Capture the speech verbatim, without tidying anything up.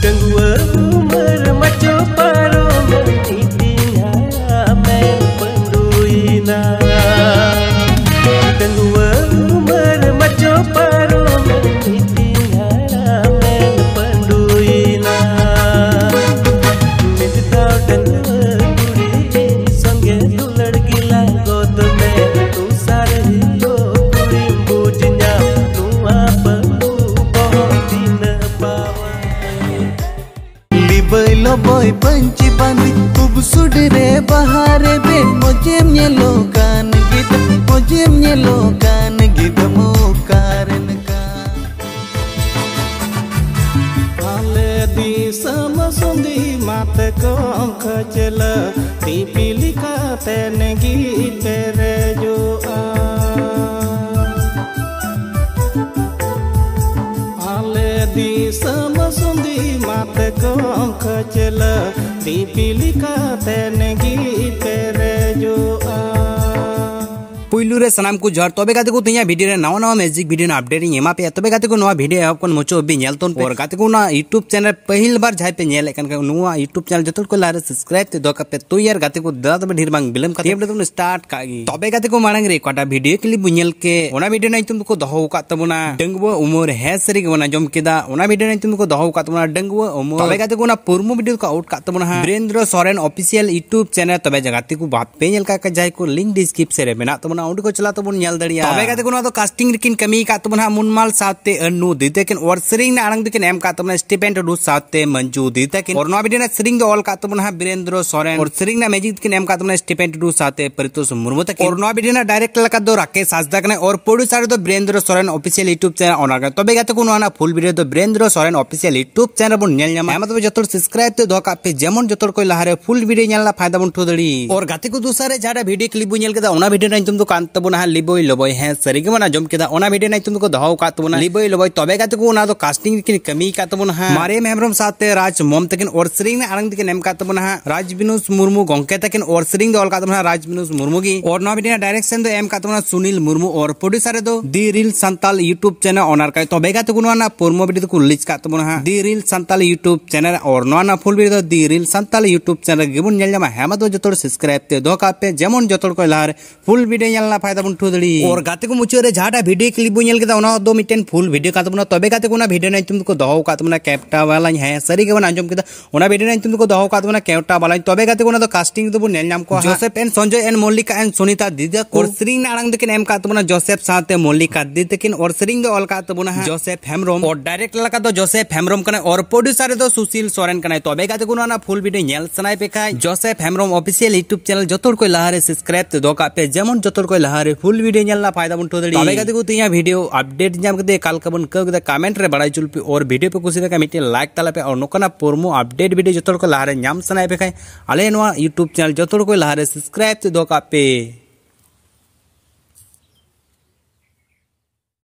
ᱰᱟᱺᱜᱩᱣᱟᱹ ᱩᱢᱮᱨ ᱢᱟᱪᱚ ᱯᱟᱨᱚᱢ ᱤᱫᱤᱭᱟ ᱢᱮᱱ ᱯᱟᱹᱰᱩᱭᱮᱱᱟ᱾ ᱰᱟᱺᱜᱩᱣᱟᱹ ᱩᱢᱮᱨ ᱢᱟᱪᱚ ᱯᱟᱨᱚᱢ ᱤᱫᱤᱭᱟ ᱢᱮᱱ ᱯᱟᱹᱰᱩᱭᱮᱱᱟ᱾ ᱢᱤᱫ ᱫᱷᱟᱣ ᱰᱟᱺᱜᱩᱣᱟᱹ ᱠᱩᱲᱤ ᱤᱧ ᱥᱚᱸᱜᱮ ᱫᱩᱞᱟᱹᱲ ᱜᱮᱞᱟ ᱜᱚᱫ ᱢᱮ᱾ ᱫᱚᱥᱟᱨ ᱦᱤᱞᱳᱜ ᱠᱩᱲᱤᱢ ᱵᱩᱡᱽ ᱧᱟᱢ ᱱᱚᱣᱟ ᱯᱟᱹᱰᱩ ᱵᱚᱦᱚᱜ ᱛᱤᱱᱟᱹᱜ ᱯᱟᱣᱟ᱾ ᱞᱤᱵᱟᱹᱭ ᱞᱚᱵᱚᱭ ᱯᱟᱹᱧᱪᱤ ᱵᱟᱸᱫᱮ ᱠᱷᱩᱵ ᱥᱩᱰᱤ ᱨᱮ ᱵᱟᱦᱟ ᱨᱮ ᱵᱮᱱ ᱢᱚᱡᱮᱢ ᱧᱮᱞᱚᱜ ᱠᱟᱱ ᱜᱤᱫᱟᱹ ᱢᱚᱡᱮᱢ ᱧᱮᱞᱚᱜ ᱠᱟᱱ ᱜᱤᱫᱟᱹ ᱢᱚᱠᱟᱨᱮᱱ ᱠᱟᱱ᱾ ᱟᱞᱮ ᱫᱤᱥᱚᱢ ᱥᱩᱸᱫᱤ ᱢᱟᱛᱠᱚᱢ ᱠᱷᱟᱹᱪᱞᱟᱹ ᱯᱤᱯᱤᱞᱤ ᱠᱟᱛᱮᱱ ᱜᱮ ᱯᱮᱨᱮᱡᱚᱜᱼᱟ᱾ ᱟᱞᱮ ᱫᱤᱥᱚᱢ ᱥᱩᱸᱫᱤ ᱢᱟᱛᱠᱚᱢ ᱠᱷᱟᱹᱪᱞᱟᱹ ᱯᱤᱯᱤᱞᱤ ᱠᱟᱛᱮᱱ ᱜᱮ ᱯᱮᱨᱮᱡᱚᱜᱼᱟ᱾ ᱯᱩᱭᱞᱩ ᱨᱮ ᱥᱟᱱᱟᱢ ᱠᱚ ᱡᱚᱦᱟᱨ᱾ ᱛᱚᱵᱮ ᱜᱟᱛᱮ ᱠᱚ, ᱛᱮᱦᱮᱧᱟᱜ ᱵᱷᱤᱰᱤᱭᱳ ᱨᱮ ᱱᱟᱣᱟ ᱱᱟᱣᱟ ᱢᱮᱡᱤᱠ ᱵᱷᱤᱰᱤᱭᱳ ᱨᱮᱱᱟᱜ ᱟᱯᱰᱮᱴ ᱤᱧ ᱮᱢᱟ ᱯᱮᱭᱟ᱾ ᱛᱚᱵᱮ ᱜᱟᱛᱮ ᱠᱚ, ᱱᱚᱣᱟ ᱵᱷᱤᱰᱤᱭᱳ ᱮᱦᱚᱵ ᱠᱷᱚᱱ ᱢᱩᱪᱟᱹᱫ ᱦᱟᱹᱵᱤᱡ ᱧᱮᱞ ᱛᱟᱵᱚᱱ ᱯᱮ᱾ ᱟᱨ ᱜᱟᱛᱮ ᱠᱚ, ᱱᱚᱣᱟ YouTube ᱪᱮᱱᱮᱞ ᱯᱟᱹᱦᱤᱞ ᱵᱟᱨ ᱡᱟᱦᱟᱸᱭ ᱯᱮ ᱧᱮᱞᱮᱫ ᱠᱟᱱ ᱠᱷᱟᱱ, ᱱᱚᱣᱟ YouTube ᱪᱮᱱᱮᱞ ᱡᱚᱛᱚ ᱦᱚᱲ ᱠᱚ ᱞᱟᱦᱟ ᱨᱮ ᱥᱟᱵᱥᱠᱨᱟᱭᱤᱵ ᱛᱮ ᱫᱚᱦᱚ ᱠᱟᱜ ᱯᱮ᱾ ᱛᱚ ᱭᱟᱨ ᱜᱟᱛᱮ ᱠᱚ, ᱫᱮᱞᱟ ᱛᱚᱵᱮ ᱰᱷᱮᱨ ᱵᱟᱝ ᱵᱤᱞᱚᱢ ᱠᱟᱛᱮ ᱵᱷᱤᱰᱤᱭᱳ ᱫᱚᱵᱚᱱ ᱥᱴᱟᱨᱴ ᱠᱟᱜ ᱜᱮ᱾ ᱛᱚᱵᱮ ᱜᱟᱛᱮ ᱠᱚ, ᱢᱟᱲᱟᱝ ᱨᱮ ᱚᱠᱟᱴᱟᱜ ᱵᱷᱤᱰᱤᱭᱳ ᱠᱞᱤᱯ ᱵᱚᱱ ᱧᱮᱞ ᱠᱮᱫ, ᱚᱱᱟ ᱵᱷᱤᱰᱤᱭᱳ ᱨᱮᱱᱟᱜ ᱧᱩᱛᱩᱢ ᱫᱚᱠᱚ ᱫᱚᱦᱚ ᱟᱠᱟᱫ ᱛᱟᱵᱚᱱᱟ ᱰᱟᱺᱜᱩᱣᱟᱹ ᱩᱢᱮᱨ᱾ ᱦᱮᱸ, ᱥᱟᱹᱨᱤ ᱜᱮ ᱵᱚᱱ ᱟᱸᱡᱚᱢ ᱠᱮᱫᱟ᱾ ᱚᱱᱟ ᱵᱷᱤᱰᱤᱭᱳ ᱨᱮᱱᱟᱜ ᱧᱩᱛᱩᱢ ᱫᱚᱠᱚ ᱫᱚᱦᱚ ᱟᱠᱟᱫ ᱛᱟᱵᱚᱱᱟ ᱰᱟᱺᱜᱩᱣᱟᱹ ᱩᱢᱮᱨ᱾ ᱛᱚᱵᱮ ᱜᱟᱛᱮ ᱠᱚ, ᱚᱱᱟ ᱯᱩᱨᱢᱩ ᱵᱷᱤᱰᱤᱭᱳ ᱫᱚᱠᱚ ᱟᱣᱩᱴ ᱠᱟᱜ ᱛᱟᱵᱚᱱᱟ ᱦᱟᱸᱜ Birendra Soren official YouTube channel. ᱛᱚᱵᱮ ᱡᱟᱦᱟᱸ ᱜᱟᱛᱮ ᱠᱚ ᱵᱟᱯᱮ ᱧᱮᱞ ᱠᱟᱜ ᱠᱷᱟᱱ, ᱡᱟᱦᱟᱸᱭ ᱠᱚ ᱞᱤᱝᱠ ᱰᱤᱥᱠᱨᱤᱯᱥᱚᱱ ᱨᱮ ᱢᱮᱱᱟᱜ ᱛᱟᱵᱚᱱᱟ, ᱚᱸᱰᱮ ᱠᱚ ᱪᱟᱞᱟᱣ ᱛᱟᱵᱚᱱ ᱧᱮᱞ ᱫᱟᱲᱮᱭᱟᱜᱼᱟ᱾ ᱛᱚᱵᱮ ᱜᱟᱛᱮ ᱠᱚ, ᱱᱚᱣᱟ ᱫᱚ ᱠᱟᱥᱴᱤᱝ ᱨᱮᱠᱤᱱ ᱠᱟᱹᱢᱤ ᱟᱠᱟᱫ ᱛᱟᱵᱚᱱᱟ ᱦᱟᱸᱜ ᱢᱩᱱᱢᱟᱞ ᱥᱟᱶᱛᱮ ᱟᱹᱱᱩ ᱫᱤᱫᱤ ᱛᱟᱹᱠᱤᱱ᱾ ᱚᱨ ᱥᱮᱨᱮᱧ ᱨᱮᱱᱟᱜ ᱟᱲᱟᱝ ᱫᱚᱠᱤᱱ ᱮᱢ ᱟᱠᱟᱫ ᱛᱟᱵᱚᱱᱟ ᱥᱴᱤᱯᱷᱮᱱ ᱴᱩᱰᱩ ᱥᱟᱶᱛᱮ ᱢᱚᱧᱡᱩ ᱫᱤᱫᱤ ᱛᱟᱹᱠᱤᱱ᱾ ᱚᱨ ᱱᱚᱣᱟ ᱵᱷᱤᱰᱤᱭᱳ ᱨᱮᱱᱟᱜ ᱥᱮᱨᱮᱧ ᱫᱚ ᱚᱞ ᱟᱠᱟᱫ ᱛᱟᱵᱚᱱᱟ ᱦᱟᱸᱜ ᱵᱤᱨᱮᱱᱫᱨᱚ ᱥᱚᱨᱮᱱ᱾ ᱚᱨ ᱥᱮᱨᱮᱧ ᱨᱮᱱᱟᱜ ᱢᱮᱡᱤᱠ ᱫᱚᱠᱤᱱ ᱮᱢ ᱟᱠᱟᱫ ᱛᱟᱵᱚᱱᱟ ᱥᱴᱤᱯᱷᱮᱱ ᱴᱩᱰᱩ ᱥᱟᱶᱛᱮ ᱯᱟᱨᱤᱛᱳᱥ ᱢᱩᱨᱢᱩ ᱛᱟᱹᱠᱤᱱ᱾ ᱚᱨ ᱱᱚᱣᱟ ᱵᱷᱤᱰᱤᱭᱳ ᱨᱮᱱᱟᱜ ᱰᱟᱭᱨᱮᱠᱴ ᱞᱮᱠᱟ ᱫᱚ ᱨᱟᱠᱮᱥ ᱦᱟᱸᱥᱫᱟ ᱠᱟᱱᱟᱭ᱾ ᱚᱨ ᱯᱨᱚᱰᱭᱩᱥᱟᱨ ᱫᱚ Birendra Soren official YouTube channel ᱚᱱᱟ ᱠᱟᱱᱟ᱾ ᱛᱚᱵᱮ ᱜᱟᱛᱮ ᱠᱚ, ᱱᱚᱣᱟ ᱨᱮᱱᱟᱜ ᱯᱷᱩᱞ ᱵᱷᱤᱰᱤᱭᱳ ᱫᱚ Birendra Soren official YouTube channel ᱨᱮᱵᱚᱱ ᱧᱮᱞ ᱧᱟᱢᱟ᱾ ᱦᱮᱸ, ᱢᱟ ᱛᱚᱵᱮ ᱡᱚᱛᱚ ᱦᱚᱲ ᱥᱟᱵᱥᱠᱨᱟᱭᱤᱵ ᱛᱮ ᱫᱚᱦᱚ ᱠᱟᱜ ᱯᱮ, ᱡᱮᱢᱚᱱ ᱡᱚᱛᱚ ᱦᱚᱲ ᱠᱚ ᱞᱟᱦᱟ ᱨᱮ ᱯᱷᱩᱞ ᱵᱷᱤᱰᱤᱭᱳ ᱧᱮᱞ ᱨᱮᱱᱟᱜ ᱯᱷᱟᱭᱫᱟ ᱵᱚᱱ ᱩᱴᱷᱟᱹᱣ ᱫᱟᱲᱮᱭᱟᱜ᱾ ᱚᱨ ᱜᱟᱛᱮ ᱠᱚ, ᱫᱚᱥᱟᱨ ᱨᱮ ᱡᱟᱦᱟᱸᱴᱟᱜ ᱵᱷᱤᱰᱤᱭᱳ ᱠᱞᱤᱯ ᱵᱚᱱ ᱧᱮᱞ ᱠᱮᱫᱟ, ᱚᱱᱟ ᱵᱷᱤᱰᱤᱭᱳ ᱨᱮᱱᱟᱜ ᱧᱩᱛᱩᱢ ᱫᱚ ᱠᱟᱱ ᱛᱟᱵᱚᱱᱟ ᱦᱟᱸᱜ ᱞᱤᱵᱚᱭ ᱞᱚᱵᱚᱭ᱾ ᱦᱮᱸ, ᱥᱟᱹᱨᱤ ᱜᱮᱵᱚᱱ ᱟᱸᱡᱚᱢ ᱠᱮᱫᱟ, ᱚᱱᱟ ᱵᱷᱤᱰᱤᱭᱳ ᱨᱮᱱᱟᱜ ᱧᱩᱛᱩᱢ ᱫᱚᱠᱚ ᱫᱚᱦᱚ ᱟᱠᱟᱫ ᱛᱟᱵᱚᱱᱟ ᱞᱤᱵᱚᱭ ᱞᱚᱵᱚᱭ᱾ ᱛᱚᱵᱮ ᱜᱟᱛᱮ ᱠᱚ, ᱚᱱᱟ ᱫᱚ ᱠᱟᱥᱴᱤᱝ ᱨᱮᱠᱤᱱ ᱠᱟᱹᱢᱤ ᱟᱠᱟᱫ ᱛᱟᱵᱚᱱᱟ ᱦᱟᱸᱜ ᱢᱟᱨᱮᱢ ᱦᱮᱢᱵᱨᱚᱢ ᱥᱟᱶᱛᱮ ᱨᱟᱡᱽ ᱢᱚᱢ ᱛᱟᱹᱠᱤᱱ, ᱚᱨ ᱥᱮᱨᱮᱧ ᱨᱮᱱᱟᱜ ᱟᱲᱟᱝ ᱛᱮᱠᱤᱱ ᱮᱢ ᱟᱠᱟᱫ ᱛᱟᱵᱚᱱᱟ ᱦᱟᱸᱜ ᱨᱟᱡᱽ ᱵᱤᱱᱳᱥ ᱢᱩᱨᱢᱩ ᱜᱚᱝᱠᱮ ᱛᱟᱹᱠᱤᱱ, ᱚᱨ ᱥᱮᱨᱮᱧ ᱫᱚ ᱚᱞ ᱟᱠᱟᱫ ᱛᱟᱵᱚᱱᱟ ᱨᱟᱡᱽ ᱵᱤᱱᱳᱥ ᱢᱩᱨᱢᱩ ᱜᱮ, ᱚᱨ ᱱᱚᱣᱟ ᱵᱷᱤᱰᱤᱭᱳ ᱨᱮᱱᱟᱜ ᱰᱟᱭᱨᱮᱠᱥᱚᱱ ᱫᱚ ᱮᱢ ᱟᱠᱟᱫ ᱛᱟᱵᱚᱱᱟ ᱥᱩᱱᱤᱞ ᱢᱩᱨᱢᱩ, ᱚᱨ ᱯᱨᱚᱰᱭᱩᱥᱟᱨ ᱨᱮᱫᱚ the reel Santal YouTube channel ᱚᱱᱟᱨ ᱠᱟᱭ᱾ ᱛᱚᱵᱮ ᱜᱟᱛᱮ ᱠᱚ, ᱱᱚᱣᱟ ᱨᱮᱱᱟᱜ ᱯᱨᱳᱢᱳ ᱵᱷᱤᱰᱤᱭᱳ ᱫᱚᱠᱚ ᱨᱤᱞᱤᱡᱽ ᱟᱠᱟᱫ ᱛᱟᱵᱚᱱᱟ ᱦᱟᱸᱜ ᱫᱤ ᱨᱤᱞ ᱥᱟᱱᱛᱟᱞ YouTube ᱪᱮᱱᱮᱞ, ᱚᱨ ᱱᱚᱣᱟ ᱨᱮᱱᱟᱜ ᱯᱷᱩᱞ ᱵᱷᱤᱰᱤᱭᱳ ᱫᱚ ᱫᱤ ᱨᱤᱞ ᱥᱟᱱᱛᱟᱞ YouTube ᱪᱮᱱᱮᱞ ᱨᱮᱜᱮ ᱵᱚᱱ ᱧᱮᱞ ᱧᱟᱢᱟ᱾ ᱦᱮᱸ, ᱢᱟ ᱫᱚ ᱡᱚᱛᱚ ᱦᱚᱲ ᱥᱟᱵᱥᱠᱨᱟᱭᱤᱵ ᱛᱮ ᱫᱚᱦᱚ ᱠᱟᱜ ᱯᱮ, ᱡᱮᱢᱚᱱ ᱡᱚᱛᱚ ᱦᱚᱲ ᱠᱚ ᱞᱟᱦᱟᱨᱮ ᱯᱷᱩᱞ ᱵᱷᱤᱰᱤᱭᱳ ᱧᱮᱞ ᱨᱮᱱᱟᱜ ᱯᱷᱟᱭᱫᱟ ᱵᱚᱱ ᱩᱴᱷᱟᱹᱣ ᱫᱟᱲᱮᱭᱟᱜᱼᱟ᱾ ᱚᱨ ᱜᱟᱛᱮ ᱠᱚ, ᱢᱩᱪᱟᱹᱫ ᱨᱮ ᱡᱟᱦᱟᱸᱴᱟᱜ ᱵᱷᱤᱰᱤᱭᱳ ᱠᱞᱤᱯ ᱵᱚᱱ ᱧᱮᱞ ᱠᱮᱫᱟ, ᱚᱱᱟ ᱫᱚ ᱢᱤᱫᱴᱮᱱ ᱯᱷᱩᱞ ᱵᱷᱤᱰᱤᱭᱳ ᱠᱟᱱ ᱛᱟᱵᱚᱱᱟ᱾ ᱛᱚᱵᱮ ᱜᱟᱛᱮ ᱠᱚ, ᱚᱱᱟ ᱵᱷᱤᱰᱤᱭᱳ ᱨᱮᱱᱟᱜ ᱧᱩᱛᱩᱢ ᱫᱚᱠᱚ ᱫᱚᱦᱚ ᱟᱠᱟᱫ ᱛᱟᱵᱚᱱᱟ ᱠᱮᱯᱴᱟ ᱵᱟᱞᱟᱧ᱾ ᱦᱮᱸ, ᱥᱟᱹᱨᱤ ᱜᱮᱵᱚᱱ ᱟᱸᱡᱚᱢ ᱠᱮᱫᱟ, ᱚᱱᱟ ᱵᱷᱤᱰᱤᱭᱳ ᱨᱮᱱᱟᱜ ᱧᱩᱛᱩᱢ ᱫᱚᱠᱚ ᱫᱚᱦᱚ ᱟᱠᱟᱫ ᱛᱟᱵᱚᱱᱟ ᱠᱮᱯᱴᱟ ᱵᱟᱞᱟᱧ᱾ ᱛᱚᱵᱮ ᱜᱟᱛᱮ ᱠᱚ, ᱚᱱᱟ ᱫᱚ ᱠᱟᱥᱴᱤᱝ ᱨᱮᱫᱚ ᱵᱚᱱ ᱧᱮᱞ ᱧᱟᱢ ᱠᱚᱣᱟ ᱦᱟᱸᱜ ᱡᱳᱥᱮᱯ ᱮᱱ ᱥᱚᱧᱡᱚᱭ ᱮᱱ ᱢᱚᱞᱞᱤᱠᱟ ᱮᱱ ᱥᱩᱱᱤᱛᱟ ᱫᱤᱫᱤ ᱛᱟᱠᱚ᱾ ᱚᱨ ᱥᱮᱨᱮᱧ ᱨᱮᱱᱟᱜ ᱟᱲᱟᱝ ᱫᱚᱠᱤᱱ ᱮᱢ ᱟᱠᱟᱫ ᱛᱟᱵᱚᱱᱟ ᱡᱳᱥᱮᱯ ᱥᱟᱶᱛᱮ ᱢᱚᱞᱞᱤᱠᱟ ᱫᱤᱫᱤ ᱛᱟᱹᱠᱤᱱ, ᱚᱨ ᱥᱮᱨᱮᱧ ᱫᱚ ᱚᱞ ᱟᱠᱟᱫ ᱛᱟᱵᱚᱱᱟ ᱦᱟᱸᱜ ᱡᱳᱥᱮᱯ ᱦᱮᱢᱵᱨᱚᱢ᱾ ᱚᱨ ᱰᱟᱭᱨᱮᱠᱴ ᱞᱮᱠᱟ ᱫᱚ ᱡᱳᱥᱮᱯ ᱦᱮᱢᱵᱨᱚᱢ ᱠᱟᱱᱟᱭ, ᱚᱨ ᱯᱨᱚᱰᱭᱩᱥᱟᱨ ᱨᱮᱫᱚ ᱥᱩᱥᱤᱞ ᱥᱚᱨᱮᱱ ᱠᱟᱱᱟᱭ᱾ ᱛᱚᱵᱮ ᱜᱟᱛᱮ ᱠᱚ, ᱱᱚᱣᱟ ᱨᱮᱱᱟᱜ ᱯᱷᱩᱞ ᱵᱷᱤᱰᱤᱭᱳ ᱧᱮᱞ ᱥᱟᱱᱟᱭᱮᱫ ᱯᱮ ᱠᱷᱟᱡ, Joseph Hembrom official YouTube channel ᱡᱚᱛᱚ ᱦᱚᱲ ᱠᱚ ᱞᱟᱦᱟᱨᱮ ᱥᱟᱵᱥᱠᱨᱟᱭᱤᱵ ᱛᱮ ᱫᱚᱦᱚ ᱠᱟᱜ ᱯᱮ, ᱡᱮᱢᱚᱱ ᱡᱚᱛᱚ ᱦᱚᱲ ᱠᱚ ᱞᱟᱦᱟᱨᱮ ᱯᱷᱩᱞ ᱵᱷᱤᱰᱤᱭᱳ ᱧᱮᱞ ᱨᱮᱱᱟᱜ ᱯᱷᱟᱭᱫᱟ ᱵᱚᱱ ᱩᱴᱷᱟᱹᱣ ᱫᱟᱲᱮᱭᱟᱜᱼᱟ᱾ ᱛᱚᱵᱮ ᱜᱟᱛᱮ ᱠᱚ, ᱛᱮᱦᱮᱧᱟᱜ ᱵᱷᱤᱰᱤᱭᱳ ᱟᱯᱰᱮᱴ ᱧᱟᱢ ᱠᱟᱛᱮ ᱮᱠᱟᱞ ᱞᱮᱠᱟ ᱵᱚᱱ ᱟᱹᱭᱠᱟᱹᱣ ᱠᱮᱫᱟ, ᱠᱚᱢᱮᱱᱴ ᱨᱮ ᱵᱟᱲᱟᱭ ᱦᱚᱪᱚ ᱞᱮᱯᱮ, ᱚᱨ ᱵᱷᱤᱰᱤᱭᱳ ᱯᱮ ᱠᱩᱥᱤ ᱞᱮᱠᱷᱟᱱ ᱢᱤᱫᱴᱮᱱ ᱞᱟᱭᱤᱠ ᱛᱟᱞᱟ ᱯᱮ, ᱟᱨ ᱱᱚᱝᱠᱟᱱᱟᱜ ᱯᱨᱳᱢᱳ ᱟᱯᱰᱮᱴ ᱵᱷᱤᱰᱤᱭᱳ ᱡᱚᱛᱚ ᱦᱚᱲ ᱠᱚ ᱞᱟᱦᱟᱨᱮ ᱧᱟᱢ ᱥᱟᱱᱟᱭᱮᱫ ᱯᱮ ᱠᱷᱟᱡ, ᱟᱞᱮ ᱱᱚᱣᱟ YouTube ᱪᱮᱱᱮᱞ ᱡᱚᱛᱚ ᱦᱚᱲ ᱠᱚ ᱞᱟᱦᱟᱨᱮ ᱥᱟᱵᱥᱠᱨᱟᱭᱤᱵ ᱛᱮ ᱫᱚᱦᱚ ᱠᱟᱜ ᱯᱮ᱾